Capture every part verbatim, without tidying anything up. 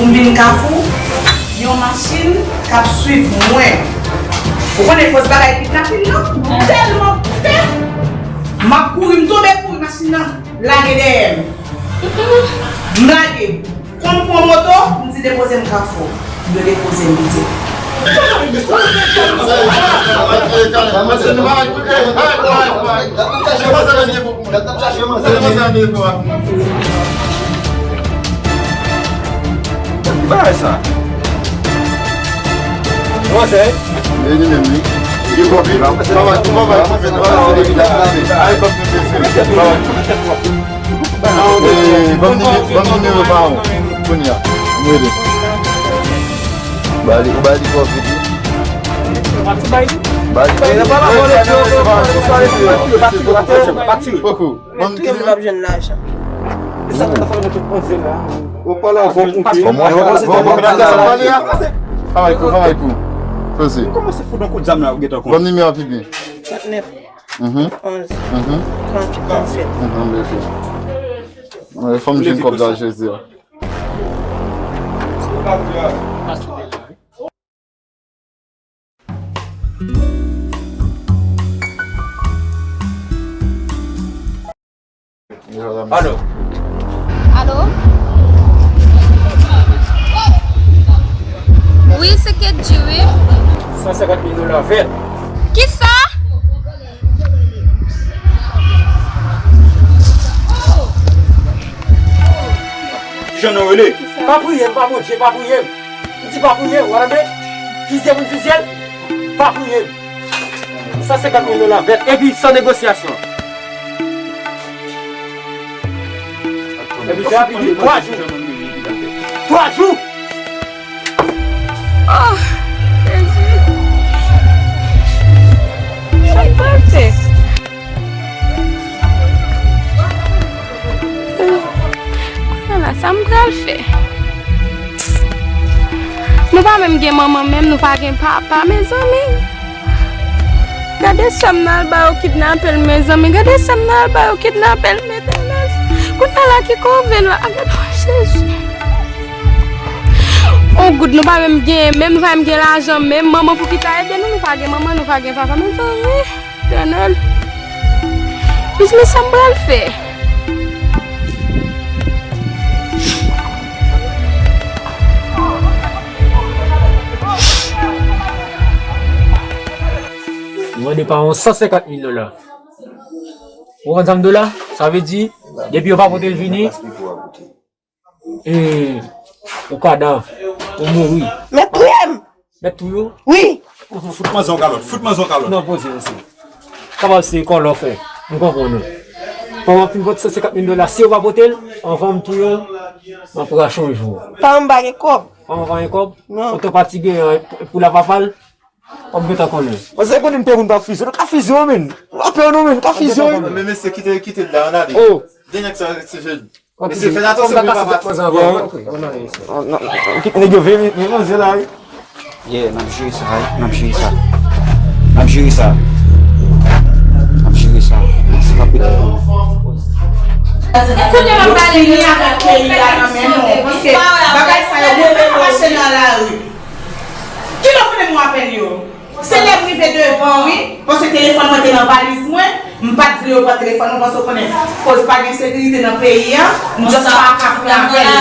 M vin Kafou, yon machin k ap swiv mwen. Ou konnen koz bagay kidnapin nan? M tèlman pè, m ap kouri, m tonbe kouri, machin nan lage dèyè m. M lage. Kon m pran moto, m di depoze m Kafou. Yo depoze m piti. Ki bagay sa? Kòman sa ye? E li menm, wi. Li kòb li. Travay, travay, travay, se depi la. Ay, kòb nou peze. Travay. Eh, ban m nime-, ban m nimewo pa w. Kounye a. M rele. Ba li, ou ba li kòb li. Ba li. Poko. Ban m ki nimewo. Ou pale avè w koupe. Travay pou, travay pou. Poze. Kòmanse fout yon kout zam la, ou gentan konn. Ban m nimewo a pipi. Trannèf. Mhm. Onz. Mhm. Trant, trannsèt. Mhm, mèsi. Fò m jwenn kòb la, Jezi a. Alo. Alo? Wi, se Kedji, wi. San senkant mil dola vèt. Kisa? Kijan nou rele? Pa priye m, pa Bondye, pa priye m. M di pa priye m, w a tande? Fizye pou n fizye l, pa priye m. San senkant mil dola vèt, epi san negosyasyon. Epi fè rapid, wi, twa jou. Twa jou! Oh, Jezi. Sa m pral fè? Kounye a la, sa m pral fè? Nou pa menm gen manman menm, nou pa gen papa, mezanmi. Gade sa m nan al ba yo kidnape l, mezanmi. Gade sa m nan al ba yo kidnape l, Letènèl. Kounye a la ki kòve la. Gade, oh, Jezi. On goud nou pa menm gen, menm nou pa menm gen lajan, menm manman pou ki ta ede nou, nou pa gen manman, nou pa gen papa, mezanmi. Letènèl. Mezanmi, sa m pral fè? Ou mande pa yon san senkant mil dola. Ou konn sa m di w la? Sa vle di, depi yo pa pote l vini, e, ou kadav, ou mouri. Mèt touye m! Mèt touye w? Wi! Fout manzè yon kalòt, fout manzè yon kalòt. Non, poze, mesye. Kapab se kòlò fè. M konprann ou. Kòman fin pote san senkant mil dola? Si yo pa pote l, anvan m touye w, m ap rache yon jou. Pa m pa gen kòb. Pa m pa gen kòb? Non. Oto pati gen pou la papa l. W ap gentan konnen. Mwen se konnen m pè moun pa fizye. Nou ka fizye w, menn. Nou ka pè nou, menn. Nou ka fizye w. Men mesye, kite, kite l la, ann ale. Oh. Dènye sa, se fè. Ok. Mesye, fè atansyon pou papa. Kit nèg yo veye, veye manzè la, wi. Yeah, n ap jere sa, wi. N ap jere sa. N ap jere sa. N ap jere sa. Se pa pete. Kounye a m ap pale de avèk peyi a nan men nou, paske bagay sa yo mete mache nan lari. Kilè w konnen m apèl yo? Se lè m rive devan, wi, paske telefòn mwen te nan valiz mwen, m pa t vle yo pran telefòn mwen, paske w konnen, koz pa gen sekirite nan peyi a, m just pa ka pran apèl la.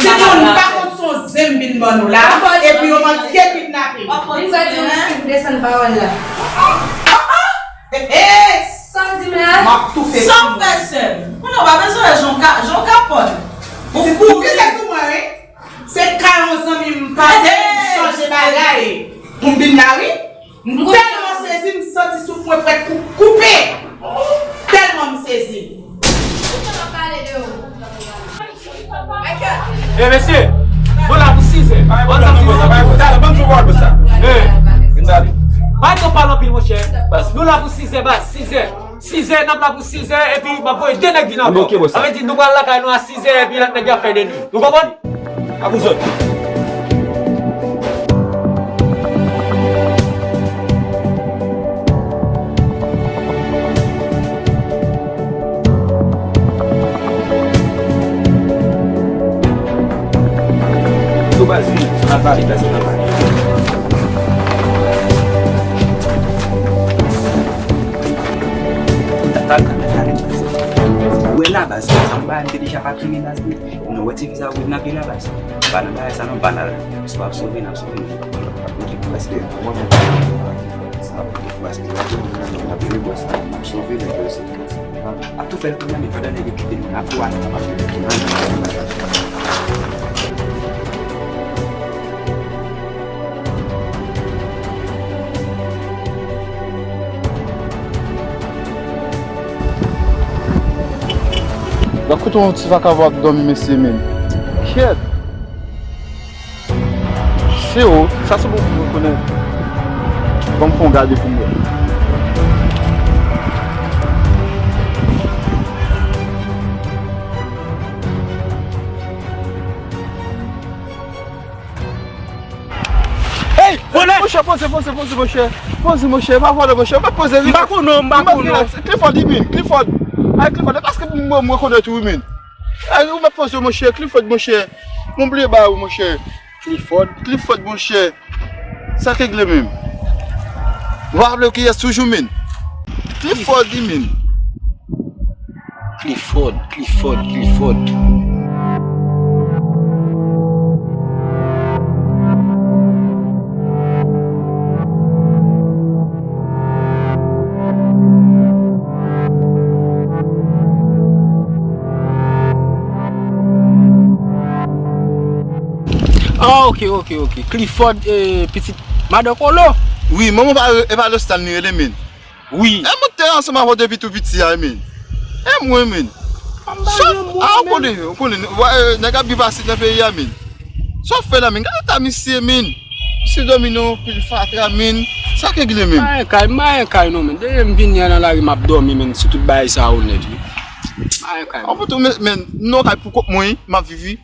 Si moun pa kont se yon zen m vin ban nou la, epi yo mande kidnape. Desann pawòl la. Sa w di m la? M ap toufe sou mwen. Sa w fè, sè m? Kounye a w pa bezwen wè jan w ka, jan w ka pon. Ou kouri. Toufe sou mwen, wi. Se ka yon zanmi m pase, m chanje bagay. Pou m vin la, wi. M tèlman sezi, m santi souf mwen prèt pou koupe. Tèlman m sezi. E mesye, nou la pou sizè. Ban m di nou sa. Ban m di nou sa. E, bay nou pale anpil, monchè. Nou la pou sizè, baz, sizè. Sizè, n ap la pou sizè, epi m ap voye de nèg vin ankò. Sa vle di, nou pral lakay nou a sizè, epi lòt nèg yo ap fè de nwi. Nou konprann? A pou zòt. Pale, pèsonèl, pale. Ou wè la, baz, sa m ba, m te deja pa kriye, baz. Nou wè ti viza ou nan pye la, baz. Pa nan bagay sa non, pa nan, si w ap sove, n ap sove nou. Paske mwen menm, paske n ap sove nèg yo, se ap tou fè l kounye a, men pandan nèg yo kite nou, n ap tou ale. Gad kote yon ti vakabon ap dòmi, mesye, men. Kyèt! Se ou, sa se bon pou mwen konnen. Ban m fè yon gade pou m wè. Hey, vòlè! Monchè, poze, poze, poze, monchè. Poze, monchè, pa vòlè, monchè. Ou mèt poze, wi. M pa konn non, m pa konn non. Clifford, wi, men. Clifford. Ay, Clifford, e paske pou mwen, mwen rekonèt ou, wi, men. Ay, ou mèt poze, monchè. Clifford, monchè. Mwen bliye ba ou, monchè. Clifford? Clifford, monchè. Sa k regle, men. Ou pa raple kiyès toujou, men. Clifford, wi, men. Clifford, Clifford, Clifford. Ah, ok, ok, ok. Clifford, eh, pitit madan Kolo. Wi, manman pa, e pa Lostan li rele, men. Wi. E mwen te ansanm avè w depi tou piti a, men. E mwen, men. Sòf, a, ou konnen, ou konnen, nèg ap viv asid nan peyi a, men. Sòf fè la, men. Gade ta misye, men. Misye dòmi nan yon pil fatra, men. Sa k regle, men? Mayen kay, mayen kay non, men. Depi m vini an nan lari, m ap dòmi, men. Si tout bagay sa onèt, wi. Mayen kay. An foto, men, men, non, kay pou kont mwen, m ap viv, wi.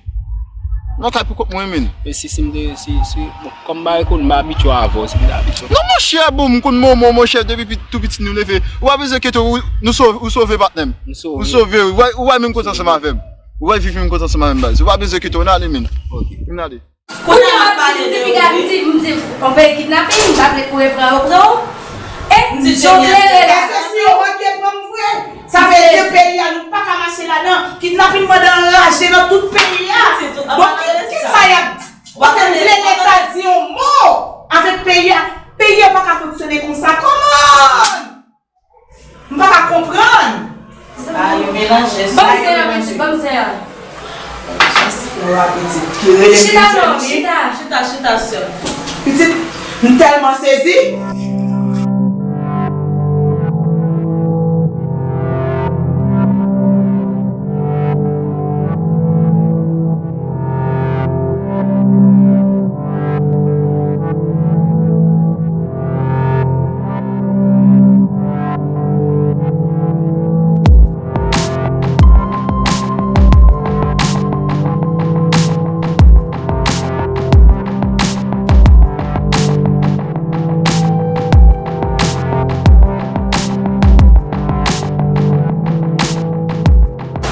Non, kay pou kont mwen, men. E si, si m te, si, si, bon, kòm m pa rekonn, m abitye avè w, si m te abitye. Non, monchè, bon, m konn manman w, monchè, depi pi, tou piti nou leve. Ou pa bezwen enkyete w, nou sove, ou sove, patnè m. M sove. Ou sove, wi. Ou wè, ou wè menm kote ansanm avè m. Ou wè viv menm kote ansanm avè m, baz. Ou pa bezwen enkyete w, n ale, men. Ok. N ale. Kounye a m ap pale de ou, wi. M di, m di, on peyi kidnapin, m pa vle kouri pran yo pran w. E, m di, Jodle rele. Èske si yo manke pran m vre? Sa vle di peyi a nou pa ka mache ladan. Kidnapin mande anraje nan tout peyi a. Bon, ki, ki sa y ap di? Bon, m vle Leta di yon mo avèk peyi a. Peyi a pa ka fonksyone konsa. Kòman? M pa ka konprann. Sa yo melanje. Ban m zen an, pitit, ban m zen an. Chita non, chita. Chita, chita, sè m. Pitit, m tèlman sezi.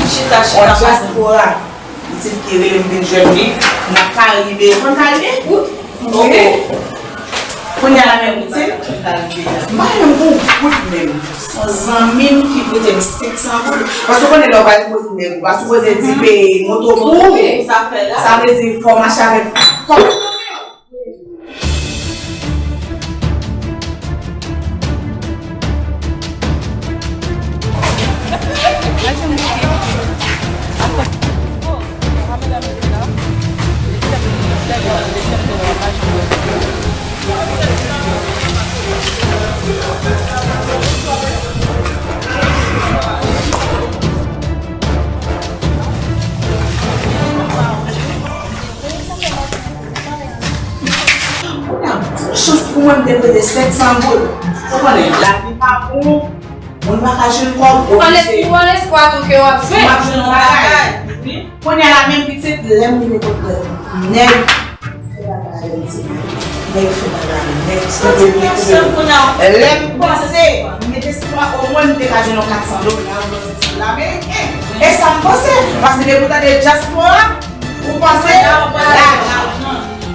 Chita, chita, yon dyaspora. Pitit ki rele m vin jwenn li nan Karibe. Ou konn Karibe? Wi. Ok. Kounye a la menm, pitit. M pa menm gon goud menm. Se yon zanmi m ki prete m senk san goud. Paske ou konnen lè w pral kote nèg, ou pa sipoze di peye moto pou ou. Sa fè la. Sa vle di fò w mache avèk kòb. Kounye a, chans pou mwen, m te prete sèt san goud. Ou konnen, lavi pa bon, moun pa ka jwenn kòb, oblije. Ou an lespwa tou ke w ap jwenn. M ap jwenn yon bagay. Kounye a la menm pitit, lè m rive kot nèg, nèg fè bagay avè m, ti nèg fè bagay avè m, nèg. Lè m panse, m met espwa omwen m te ka jwenn yon kat san dola, yon ti dola ameriken. E sa m panse, paske depi w tande dyaspora, ou panse lajan.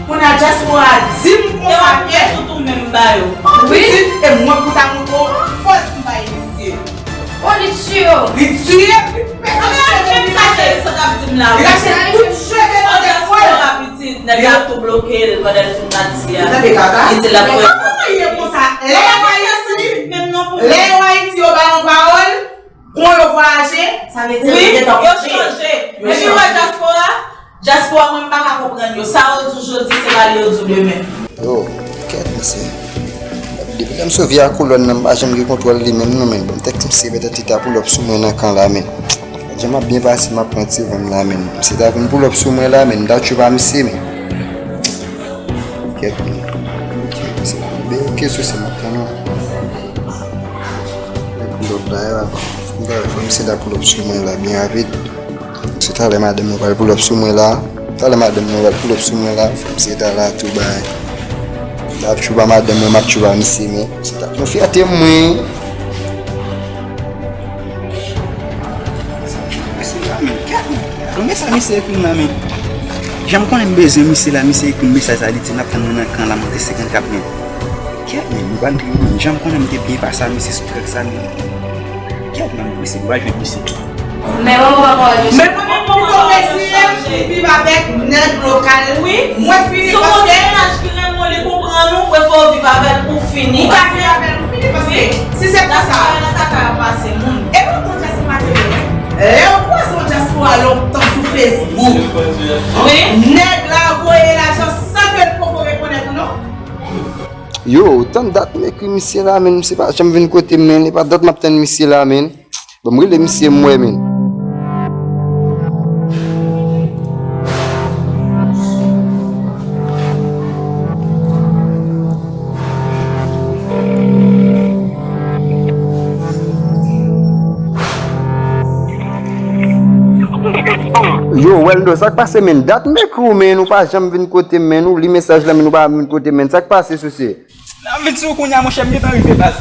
Kounye a dyaspora di m konsa ke tout ou menm ba yo. Wi. Pitit, e mwen pou ta montre w fòs m bay misye. O, li tiye yo. Li tiye, li pete cheve misye. Li rache tout cheve nan tèt mwen. Pitit, nèg la tou bloke l pandan l fin pati a. Li di l ap fè. Kòman ye konsa? Lè yo Ayiti, lè yo Ayiti, yo ba yon pawòl, kon yo vwayaje, sa vle di yo gentan konte. Wi, yo chanje. Epi w wè dyaspora, dyaspora mwen m pa ka konprann yo. Sa yo di w jodi, se pa li yo di w demen. Yo, kèt, mesye. Depi lè misye vye a kolòn nan, m pa janm gen kontwòl li menm non, men. Bon, tèks misye mete tita pull up sou mwen nan kan la, men. Jan m ap byen pase, m ap pran ti van m la, men. Misye ta vin pull up sou mwen la, men. M ta tchouva misye, men. Kèt, men. Ok, misye la. Ben, ok, sou se m ap tann ou. Lè pull up la, e la. M ta fè misye ta pull up sou mwen la, byen rapid. Se talè madanm mwen pral pull up sou mwen la. Talè madanm mwen pral pull up sou mwen la. Fò misye ta la tou bay. M ap tchouva madanm mwen, m ap tchouva misye, men. Se ta yon fyète mwen. Mesye la, men, kèt, men. Gade sa misye ekri m la, men. Jan m konnen m bezwen misye la, misye ekri m mesaj sa, li di n ap tann mwen nan kan la, monte senkannkat, men. Kèt, men, nou pa n ri, men. Jan m konnen m te byen pase a misye sou trèk sa, men. Kèt, men, m prese, m pa jwenn misye. Men mwen, mwen, mwen, mwen, men mwen, mwen, mwen, mwen, mwen, viv avèk nèg lokal. Wi. Mwen fini. Si w paske yon mennaj ki renmen w, li konprann ou, prefere w viv avè l pou fini. Ou ka viv avè l pou fini, paske si se konsa. Nan kaka ap pase moun. E poutan, kè se pa te vre. Lè yo kwaze yon dyaspora lontan sou Facebook. Wi. Nèg la voye lajan san ke l poko rekonèt ou non. Yo, tann dat m ekri misye la, men misye pa janm vin kote m, men. E pa dat m ap tann misye la, men. Bon, m rele misye m wè, men. Yo, Welndo, sa k pase, men? Dat m ekri w, men, ou pa janm vin kote m, men. Ou li mesaj la, men, ou pa janm vin kote m, men. Sa k pase, sou se? N ap vin sou ou kounye a, monchè, m gentan rive, baz.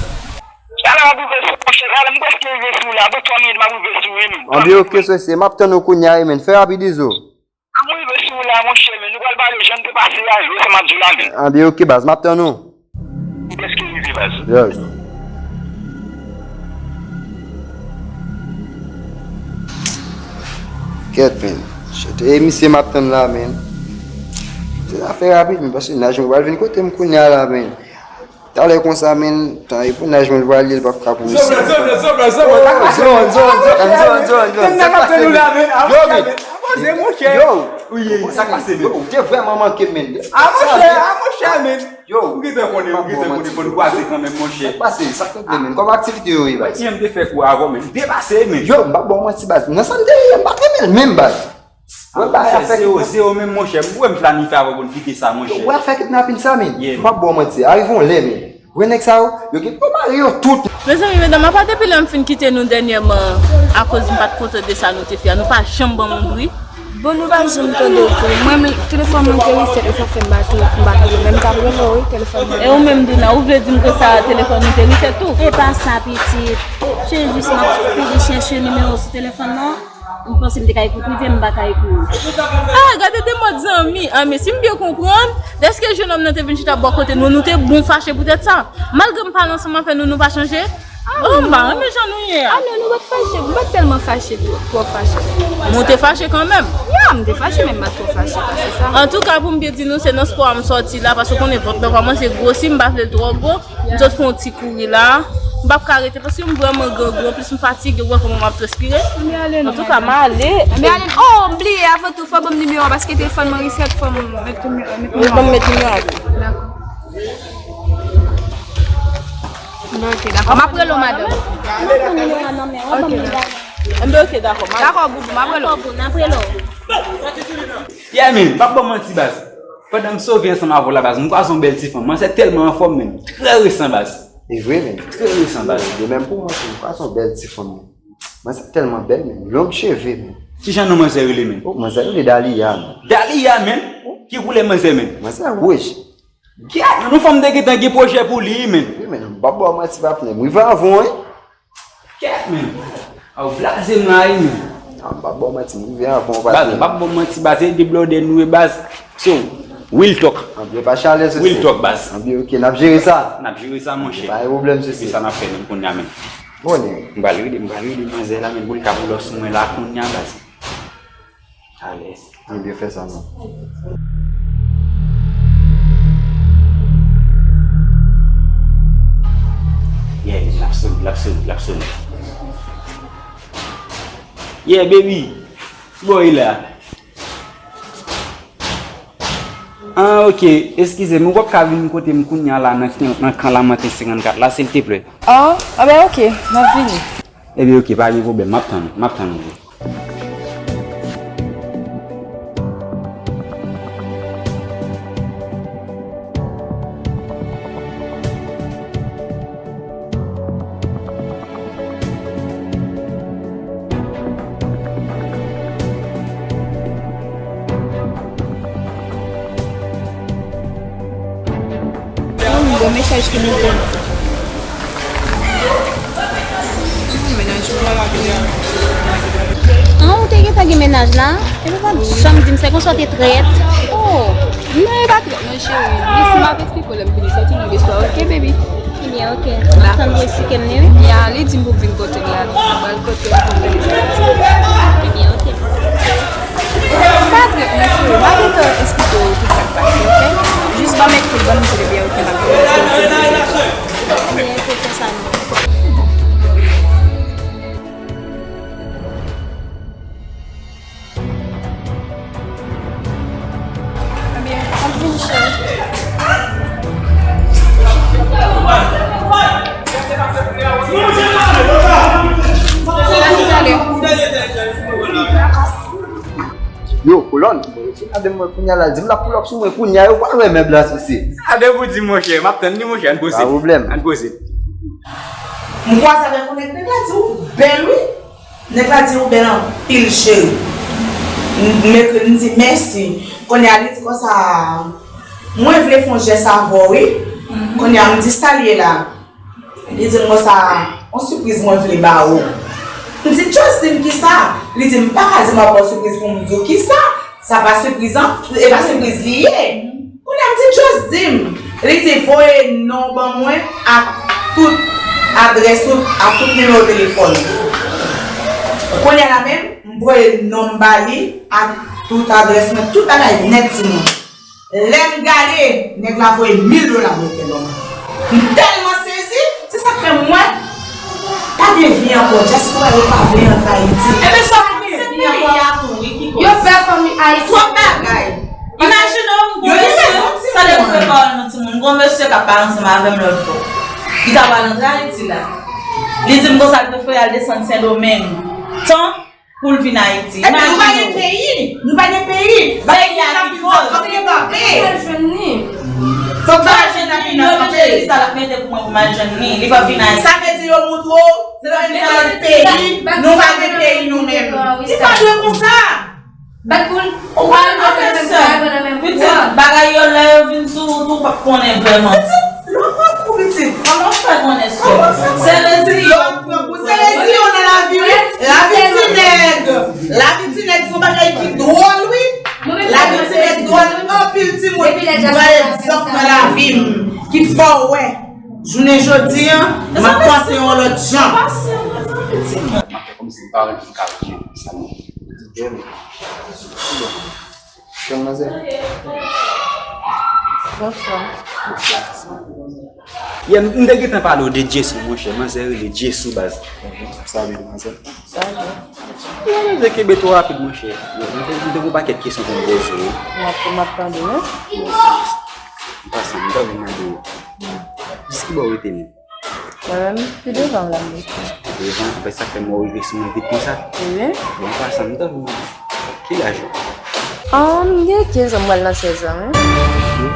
Talè m ap rive sou ou, monchè, talè m prèske rive sou ou la, apre twa minit m ap rive sou ou, wi, men. Anben, ok, sou se, m ap tann ou kounye a, wi, men. Fè rapid, Izo. M rive sou ou la, monchè, men. Nou pral pale jan n te pase a, wi, sa m ap di w la, men. Anben, ok, baz, m ap tann ou. M prèske rive, baz. Yes. Kèt, men. Shit, e misye m ap tann la, men. Se zafè rapid, men, paske naj mwen pral vin kote m kounye a la, men. Talè konsa, men, tan e pou naj mwen pral ye, l p ap ka pou misye. Zon, zon, zon, zon, zon, zon, zon, zon, zon, zon, zon. Sa k pase, men? Yo, men. Yo, sa k pase, men? Yo, ou te vrèman manke m, men. A, monchè, a, monchè, men. Yo, ou gentan konnen, ou gentan konnen, fò n kwaze kanmenm, monchè. Sa k pase, sa k regle, men? Kòman aktivite yo ye, baz? Kiyè m te fè kou avè w, men? M depase, men. Yo, m p ap ba w manti, baz. Nan sa m te ye, m pa t renmen l menm, baz. Wè bagay afè kidnapin. Zewo, zewo menm, monchè. M wè m planifye avè w pou n kite sa, monchè. Yo, wè afè kidnapin sa, men. M p ap ba w manti. Arive yon lè, men. Wè nèg sa yo, yo gen pou mare yo tout. Mezanmi, medam, apa depi lè m fin kite nou dènyèman, akoz m pa t kontan de sa nou te fè a, nou pa janm ban m yon bri. Bon, nou pa janm tande w tou. Mwen, telefòn mwen te reset, e sa fè m pa t, m pa t rele. Men m t ap rele w, wi, telefòn mwen. E ou menm, Duna, ou vle di m konsa telefòn ou te reset tou? E pa sa, pitit. Se jis m ap kouri chèche nimewo w sou telefòn nan. M panse m te ka ekri w prive, m pa ka ekri w. Ah, gade de mòd zanmi. Ah, men si m byen konprann, dèske jennonm nan te vin chita bò kote nou, nou te bon fache poutèt sa. Malgre m pale ansanm avè nou, nou pa chanje. Oh, m pa renmen jan nou ye a. Ah non, nou pa t fache, nou pa t tèlman fache, twò, twò fache. Men w te fache kanmenm. Ya, m te fache, men m pa t twò fache pase sa. Antouka, pou m byen di nou, se nan spò a m sòti la, paske w konnen vant mwen kòmanse gwosi, m pa vle l twò gwo. M sot fè yon ti kouri la. M p ap ka rete paske m vrèman grangou. Anplis, m fatige, ou wè kòman m ap transpire. Antouka, m ale. Anben ale. Oh, m bliye, avan tou, fò w ban m nimewo a paske telefòn mwen reset, fò m met nimewo a. Wi, ban m met nimewo a tou. Dakò. Anben, ok, dakò. M ap rele w, madanm. Ok. Anben, ok, dakò. Dakò, boubou, m ap rele w. Dakò, boo, n ap rele w. Yeah, man, m p ap ba w manti, baz. Pandan m sove ansanm avè w la, baz, m kwaze yon bèl ti fanm. Manzè tèlman anfòm, man. Trè resan, baz. E vre, man. Trè resan, baz. De menm pou mwen tou, m kwaze yon bèl ti fanm, man. Manzè tèlman bèl, man. Long cheve, man. Kijan non manzè rele, man? Oh, manzè rele Dalia, man. Dalia, man? Ki koulè manzè, man? Manzè wouj. Gad, yon fanm te gentan gen pwojè pou li, man. Wi, man, m p ap ba w manti, patnè. M rive avan w, wi. Kèt, man. A w blaze m la, wi, man. A, m p ap ba w manti, m rive avan w, patnè. Baz, m p ap ba w manti, baz, e de blòdè nou ye, baz. So, Real talk. Anbyen, pa chalè, sesi. Real talk, baz. Anbyen, ok, n ap jere sa. N ap jere sa, monchè. Pa gen pwoblèm, sesi. Se sa n ap fè menm kounye a menm. Bon, nèg. M pral rele, m pral rele manzè la, men pou l ka pull up sou mwen la kounye a, baz. Alèz. Anbyen, fè sa, non. Yeah, l ap sone, l ap sone, l ap sone. Yeah, baby. Boy la. Ah, ok. Eskize m, ou p ap ka vin kote m kounye a la nan, nan kan Lamanten senkannkat la, silteplè? Ah, ah ben, ok. M ap vini. Ebyen, ok, pa gen pwoblèm. M ap tann ou, m ap tann ou. Yon bon mesaj ki moute. Mennaj ou la, la byen. An, ou te gentan gen mennaj la? Epi w pa t janm di m, se konsa w te trèt. Oh, non, e pa trèt, non, cheri. Lisi, m ap eksplike w lè m fini soti nou listwa, ok, baby? Ebyen, ok. M ap tann w eksplike m li, wi. Ya, li di m pou vin kote l la. Mwen pral kote l pou vin. Ebyen, ok. Pa trèt, non, cheri. M ap gentan eksplike w tout sa k pase, ok? Jis ban m ekri l, ban m di l, ebyen, ok, m ap vin. Ebyen, ok, fè sa, non. Ebyen, m ap vin, cheri. Yo, kolòn, gade m wè kounye a la, di m l ap pull up sou mwen kounye a, yo pa wè mèb la sou se. Gade pou di monchè, m ap tann li monchè, ann poze. Pa pwoblèm. Ann poze. M kwaze avèk ou nèg, nèg la di ou bèl wi. Nèg la di ou bèl anpil cheri. M, m ekri l, m di mèsi. Kounye a li di konsa, mwen vle fè yon jès avè w wi. Kounye a m di sa l ye la. Li di m konsa, yon sipriz mwen vle ba ou. M di just di m kisa. Li di m pa ka di m ap ba w sipriz pou m di w kisa. Sa pa sipriz an, e pa sipriz li ye. Kounye a m di just di m. Li di voye non w ban mwen ak tout adrès ou, ak tout nimewo telefòn ou. Kounye a la menm, m voye non m ba li ak tout adrès mwen, tout bagay nèt timoun. Lè m gade, nèg la voye mil dola mete ban mwen. M tèlman sezi, se sa k fè m wè pa gen vi ankò, dyaspora yo pa vle antre Ayiti. Ebyen sa pa gen vi ankò. Yo pè fanmi Ayiti. Twòp bagay. Imajine w, m gon mesye, sa de koupe pawòl nan timoun, m gon mesye k ap pale ansanm avè m lòt bò. Li ta pral antre Ayiti la. Li di m konsa l prefere al desann Sendomeng tan pou l vin Ayiti. Epi nou pa gen peyi, nou pa gen peyi. Peyi a ki koz. Fòk nou al jwenn li. Fòk nou al jwenn li, yo mete li sa l ap mete pou mwen pou m al jwenn li, li p ap vin Ayiti. Sa vle di yo montre w, se nan menm peyi, nou pa gen peyi nou menm. Li pa dwe konsa. Bat pou l. Ou pa nan menm pwa, pa nan menm pwa. Pitit, bagay yo lè yo vin sou wout ou p ap konnen vrèman. Pitit, lè w pran kou pitit. Kòman w fè konnen sa? Se rezi yo ap pran kou. Se rezi yo nan lavi wi. Lavi ti nèg. Lavi ti nèg se yon bagay ki dwòl wi. Lavi ti nèg dwòl. Anpil timoun ki pran egzanp nan lavi m ki fè w wè jounen jodi a m ap panse yon lòt jan. M ap fè kòmsi m pa renmen m ka jere sa non. Jere. Jere manzè. Bonswa. Yeah, m, m te gentan pale w de Jesou, monchè. Manzè rele Jesou, baz. Sa vle di, manzè? Sa vle. Yo, manzè kenbe twò rapid, monchè. Yo, m te, m te gon pakèt kesyon pou m poze w. M ap, m ap tande, wi. M pase, m ta vle mande w. Jis ki bò w rete menm? Mwen menm, pi devan m la m rete. Devan, apre sa fè m wè w rive sou mwen vit konsa. Wi. Bon, an pasan, m ta vle mande, ki laj ou? Ah, m gen kenz an, m pral nan sèz an, wi.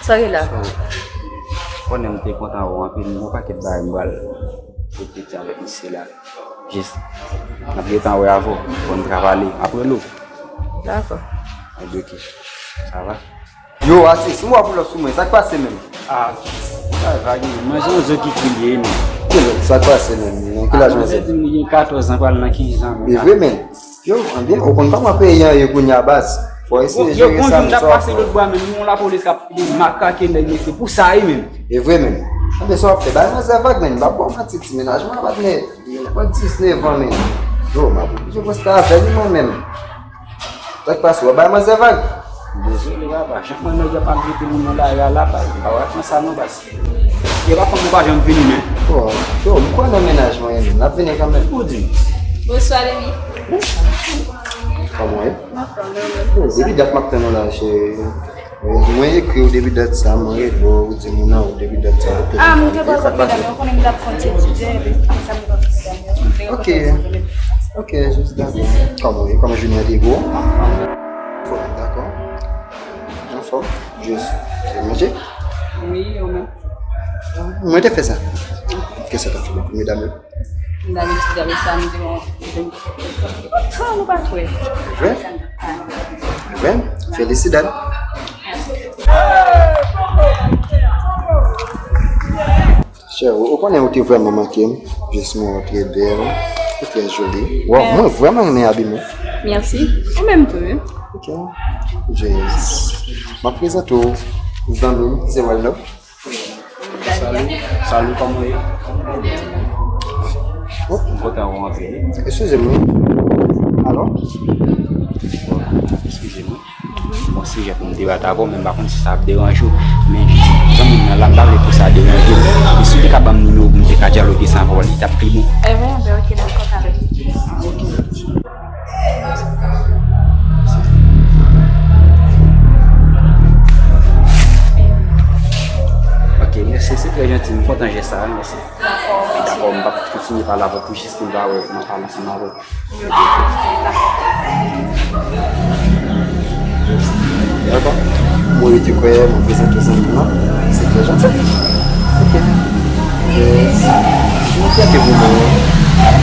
Sa gen la? Konnen m te kontan wè w anpil, m gon pakèt bagay m pral reflechi avèk misye la. Jis, m ap gentan wè avè w, bon, n ka pale, m ap rele w. Dakò. Ebyen, ok. Sa va? Yo, Atis, m wè w ap pull up sou mwen, sa k pase menm? Ah, sa va gen, manzè yon zo ki kriye, men. Ki lè, sa k pase menm? Nan ki laj manzè? Ah, manzè di m li gen katòz an, pral nan kenz an, men. E vre, men. Yo, anbyen, ou konn kòman peyi an ye kounye a, baz. Bon, eseye jere sa, men sa w ap fè. Yo, gon jou m t ap pase lòt bò a, men m wè yon lapolis k ap makrake nèg, men se pou sa, wi, men. E vre, men. Anben, sa w ap fè? Bay manzè vag, men. M p ap ba w manti, ti mennaj mwen ap ap gen nenpòt diznèf an, men. Yo, m ap oblije poste avè li, mwen menm. Sa k pase, w ap bay manzè vag? Dezole, papa. Chak mwen nèg yo ap maltrete moun nan lari a la, pa, m pa wè konsa non, baz. Yo pa fè m, yo pa janm vini, men. Bon, yo, m kwè nan mennaj mwen, n ap vini kanmenm. Ou di m. Bonswa, Demi. Kòman w ye? M ap tann ou, men. Oh, depi dat m ap tann ou la, cheri. Mwen ekri w depi dat sa, mwen rele w, ou di m ou nan wout depi dat sa, ou te... Ah, m te pral wè medam yo, konnen m t ap fè yon ti etidye, epi apre sa m te pral wè medam yo, m te... Ok. Reprann sa, men. Ok, jis dakò. Kòman w ye? Kòman jounen an te ye pou ou? Anfòm. Dakò. Anfòm. Jis, te manje? Wi, ou menm? Mwen te fè sa. Kisa w t ap fè pou medam yo? Dabitid, avèk sa, m di, bon, m di, kontan nou pa kwè. Vre? Vre? Felisidan. Chè, ou, ou konnen ou te vrèman manke m. Jis mwen, ou trè bèl, ou trè joli. Wow, mwen vrèman renmen abiman w. Mèsi. Ou menm tou, wi. Ok. Jis. M ap prezante w zanmi m, se Walnop. Salut. Salut, kòman w ye? Oh. M kontan wè w anpil. Eskize m, wi. Alò? Eskize m, wi. Bon, sijè pou m debat avè w, men m pa konn si sa ap deranje w. Men, jan moun nan la, m pa vle pou sa deranje w. Men si w te ka ban m nimewo w pou m te ka dyaloge sa avè w, li t ap pi bon. Enben, enben, ok, dakò, talè. Ok. Ok, mèsi, se trè janti, m kontan jès sa a, mèsi. Dakò, mèsi. Dakò, m p ap kontinye pale avè w pou jis pou m pa wè, m ap pale ansanm avè w. Dakò. Mwen rete kwè, mwen prezante w zanmi m nan. Se trè janti. Ok. Yes. Mwen fyè de ou, mwen.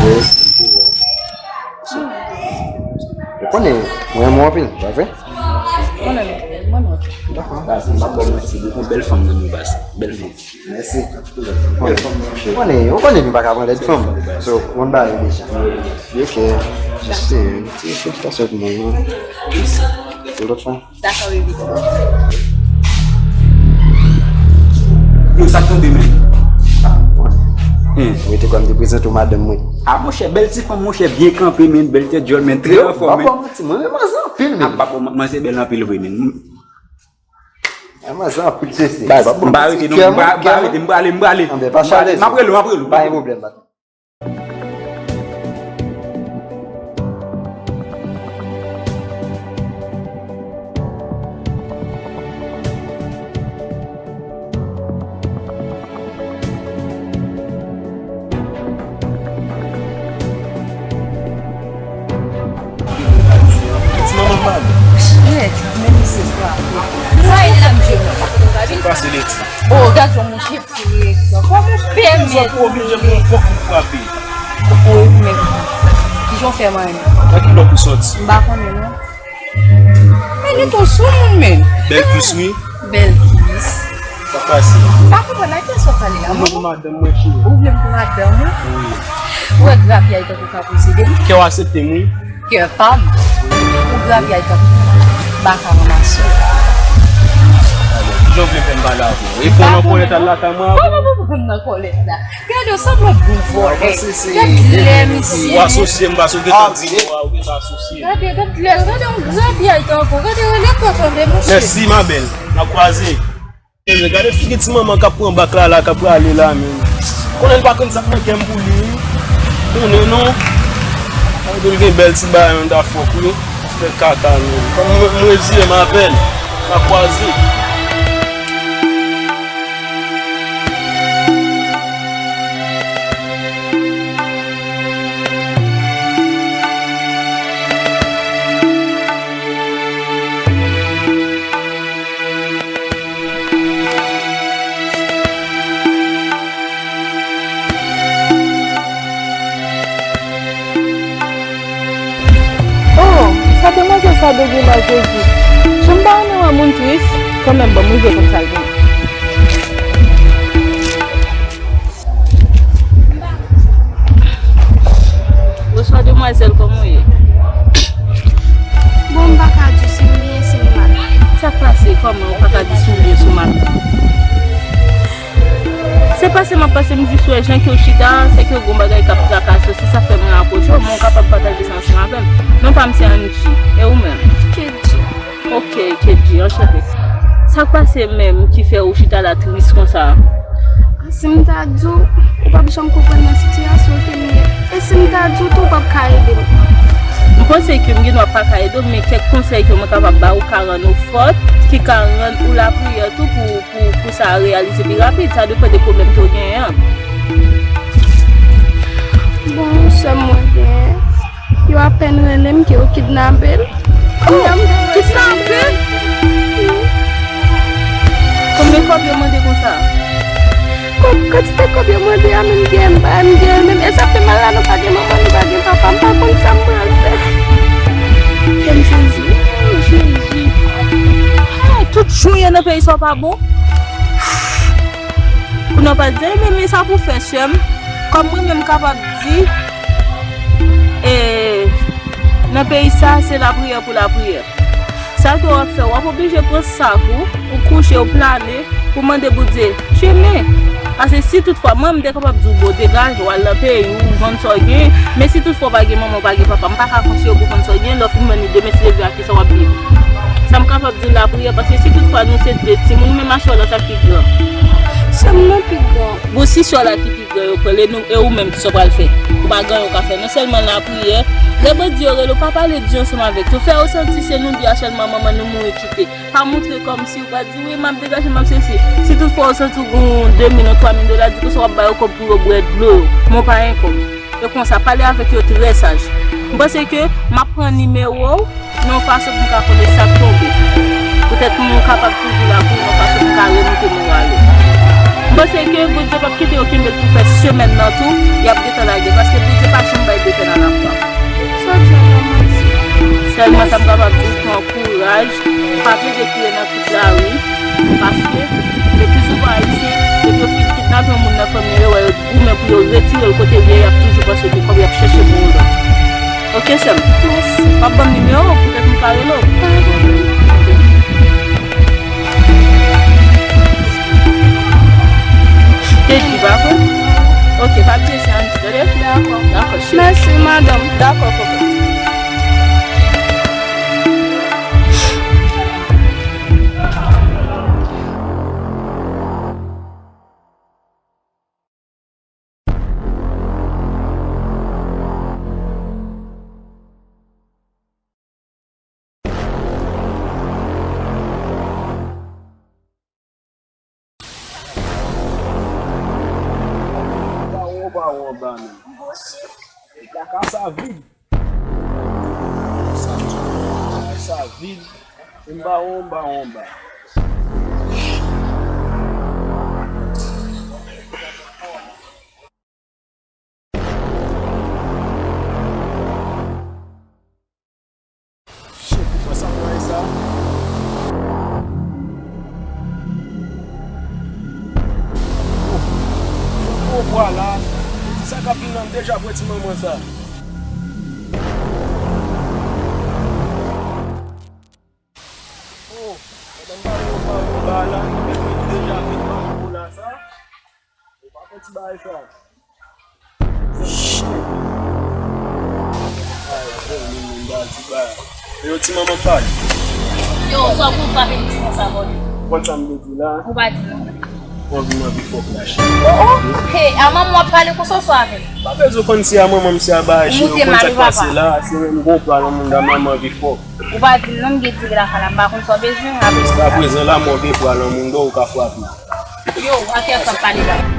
Yes, thank you. Ou konnen, mwen renmen w anpil, pa vre? Mwen menm, mwen menm. Dakò. Baz, m p ap ba w manti, li gon bèl fanm nan men w, baz. Bèl fanm. Mèsi. Bèl fanm, monchè. Ou konnen, ou konnen nou pa ka pran lèd fanm. So, ou konn bagay deja. Ok. Jis, eh, ti felitasyon pou mwen, non. Pou lòt fwa. Dakò, baby. Yo, sa k tonbe, men. Ah, bon. Hmm. Mwen te kwè m te prezante w madanm mwen. Ah, monchè, bèl ti fanm, monchè, byen kanpe, men, bèl tèt djòl, men, trè anfòm, men. Yo, m p ap ba w manti, mwen renmen manzè anpil, men. Ah, m p ap ba w manti, se bèl anpil vre, men. Renmen manzè anpil, se, se. Baz, m pa rete, non, m pa, m pa rete, m prale, m prale. Anben, pa chale, m ap rele w, m ap rele w. Pa gen pwoblèm, baz. Ti manman mal. Nèt, men misye frape. Sa e la misye frape. Sa k pase, Leti? Oh, gad yon mouche. Kòman w pèmèt? Zòt ou oblije pran fòk ou frape. Wi, men kijan w fè manyen? Nan ki blòk ou sòti? M pa konnen non. Men li tou sou moun, men. Bèl kis, wi. Bèl kis. Sa pase? M pa konprann ak kiyès w ap pale la. Mwen pou madanm mwen, cheri. Ou vle m pou madanm ou? Wi. Ou wè grapyay tankou ka posede m? Kè w aksepte m, wi. Kè pa m. Ou gravyay tankou baka ranmase. Kijan w vle fè m pale avè w? E fò w nan kòlèt al lakay mwen avè w? Kòman pou m nan kòlèt la? Gade w sanble yon bon vòlè. Gad lè misye. Ou asosye m, paske w gentan di m ou asosye m. Gade, gad lè, gade yon gravyay tankou. Gade rele kò tande, monchè. Mèsi, ma belle. N a kwaze. Gade figi ti manman k ap pran bak la, la, k ap prale la, menm. Konnen l pa konn sa k nan kè m pou li, wi. Konnen non. Sa vle di l gen bèl ti bagay anndan fòk, wi. Fè kaka, menm. Kòm mwen, mwen reziye m avè l. N a kwaze. Oh, sa demwazèl sa degou la, Jezi. Jan m pa renmen wè moun tris, kanmenm, ban m rive konn sa l genyen. Bonswa, demwazèl, kòman w ye? Bon, m pa ka di w si m byen, Sa k pase? Kòman ou pa ka di sou lye sou madanm? Se pase m ap pase, m jis wè jan ke w chita a, se ke gon bagay k ap trakase w, se sa fè mwen apwoche w, men w kapab pataje sa ansanm avè m. Non pa m se Angie, e ou menm? Kedji. Ok, Kedji, anchante. Sa k pase menm ki fè ou chita la tris konsa? Si m ta di w, ou p ap janm konprann nan sitiyasyon ke m ye. E si m ta di w tou, ou p ap ka ede m. M panse ke m gen dwa pa ka ede w, men kèk konsèy ke mwen kapab ba ou ka rann ou fòt, ki ka rann ou lapriyè tou pou, pou, pou sa reyalize pi rapid. Sa depann de pwoblèm ke w genyen an. Bon, sè m mwen genyen. Yo apèn rele m ke yo kidnape l. Oh, kidnape? Konbyen kòb yo mande konsa? Kòb, kantite kòb yo mande a, menm gen, m pa menm gen menm. E sa fè mal la, nou pa gen manman, nou pa gen papa, m pa konn sa m pral fè. Kè m sezi, oh, Jezi. Hey, tout jou ye nan peyi sa w pa bon. Pou nou pa di, men, men sa pou fè, sè m. Kòm mwen menm kapab di, e, nan peyi sa, se lapriyè pou lapriyè. Sa ke w ap fè, w ap oblije pran sak ou, ou kouche, ou plane, pou mande Bondye chimen. Paske si toutfwa, mwen, m te kapab di w, bon, degaje w, al nan peyi w, ou vann sa w gen, men si toutfwa w pa gen manman, w pa gen papa, m pa ka konseye w pou w vann sa w gen, lè w fin vann li, demen, si Dye vle, a ki sa w ap viv? Sa m kapab di w, lapriyè, paske si toutfwa nou se de timoun, ou menm a sè w la, sa ki pi gran? Sè m nan pi gran. Bon, si sè w la ki pi gran yo pran l, e nou, e ou menm, kisa w pral fè? Ou pa gen anyen ou ka fè, non sèlman lapriyè. Lè bandi yo rele w, pa pale di ansanm avèk yo. Fè yo santi se nou de a sèlman manman nou mouri kite. Pa montre kòmsi ou pral di, wi, m ap degaje, m ap sesi. Si toutfwa ou santi ou gen yon de mil, yon twa mil dola, di konsa w ap ba yo kòb pou yo bwè dlo yo. Men w pa gen kòb. E konsa, pale avèk yo trè saj. M panse ke m ap pran nimewo w, nan yon fason pou m ka konnen sa k tonbe. Poutèt m kapab toujou la pou w, nan yon fason pou m ka remonte moral ou. M panse ke Bondye p ap kite yo kenbe l pou fè semèn nan tou, y ap gentan lage, paske Bondye pa janm bay de pèn alafwa. Sa w di a pa manti. Sèlman sa m kapab di w, pran kouraj, pa plede kriye nan tout lari, paske leplisouvwa Ayisyen, depi yo fin kidnape yon moun nan fanmi yo, wè yo goumen pou yo retire l kote l ye, y ap toujou panse ke kòb y ap chèche pou yon lòt. Ok, sè m. Mèsi. W ap ban m nimewo w poutèt m ka rele w? Pa gen pwoblèm. Ok. Te di pa vre? Ok, pa bliye se Andy, tande? Dakò. Dakò, cheri. Mèsi, madanm. Dakò, kokot. Bawon, bawon, anba menm. Kaka sa vid. Sa vid. Anba, anba, anba. Shit, ou pran sa mwen sa? Oh, oh, vwala. Ti sa k ap vin nan deja pran ti manman sa. Oh, pandan m pale yo pa yo ba la, nou vin deja vin manman la sa. Ou pa fè ti bagay sa. Shit. Ay, bon, moun, moun, ba, ti bagay. Yo, ti manman pa. Yo, sa pou frape m ti konsa, bòdè. Konn sa m vle di la? Ou pa di non. Ou anvi m anvi fòk la, cheri. Oh, oh. Hey, a manman w ap pale konsa w avè m? Pa bezwen konn si a manman m, si a bagay, cheri. Ou konn sa k pase la, se menm gon pwa nan moun, dam la, m anvi fòk. Ou pa di m non, m gen diri lakay la, m pa konn sa w bezwen, apre sa. Aprezan la, mwen gen pwa nan moun, donk ou ka frape. Yo, atè sa pale la.